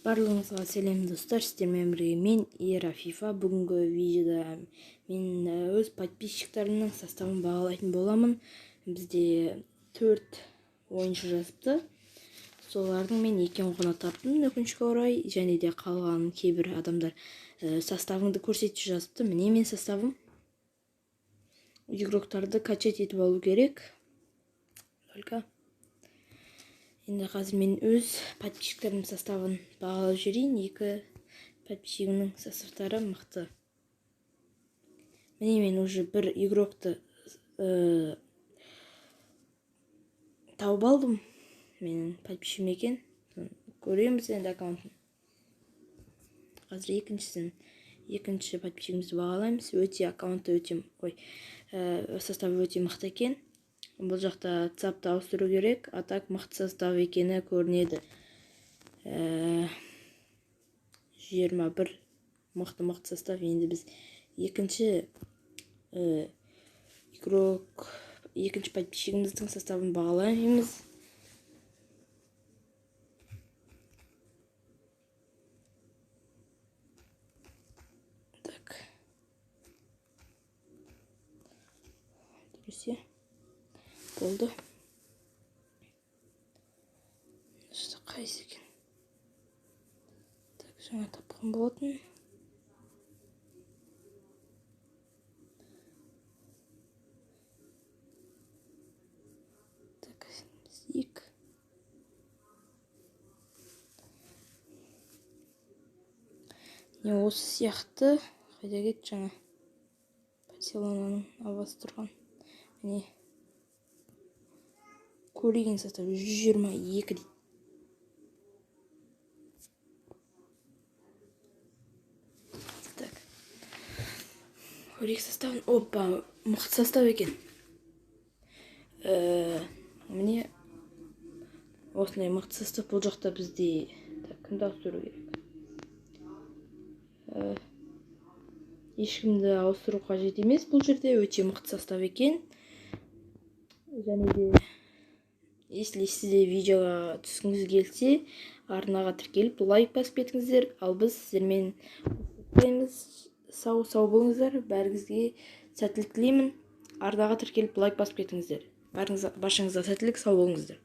Барлығыңызға сәлем достар, сіздермен бірге мен Ера Фифа. Бүгінгі видеода мен өз подписчиктарымның составын бағалайтын боламын. Бізде 4 ойыншы жазыпты. Солардың мен екеуін ғана таптым, өкінішке орай. Және де қалған кейбір адамдар составыңды көрсетші жазыпты. Міне мен составым. Игроктарды качать етіп алу керек. Только енді қазір мен өз подписчиктерімнің составын бағалап жіберейін. Екі подписчигімнің составтары мықты. Міне мен уже бір игрокты тауып алдым. Менің подписчигім екен. Көреміз енді аккаунтын. Қазір екінші подписчигімізді бағалаймыз. Өте аккаунты өте, ой, составы өте мықты екен. Бұл жақта ЦАПты ауыстыру керек, а так мықты состав екені көрінеді. 21 мықты состав. Енді біз екінші игрок, екінші подписчигіміздің составын бағалаймыз. Так. Дұрыс, болды. Что қайсы екен? Так, жаңа тапқан болатын. Так, зик. Не осы сияқты. Қайда кетті жаңа? Барселонаның авасы тұрған. Міне. Көреген состав 122 дейді. Так. Көрейік составын. Опа, мықты состав екен. Міне осындай мықты состав. Бұл жақта бізде так, кімді ауыстыру керек? Ешкімді ауыстыру қажет емес бұл жерде. Өте мықты состав екен. Және де если сізде видеоға түскіңіз келсе, арнаға тіркеліп лайк басып кетіңіздер. Ал біз сіздермен қоштасамыз. Сау болыңыздар. Бәріңізге сәттілік тілеймін. Арнаға тіркеліп лайк басып кетіңіздер. Баршаңызға сәттілік, сау болыңыздар.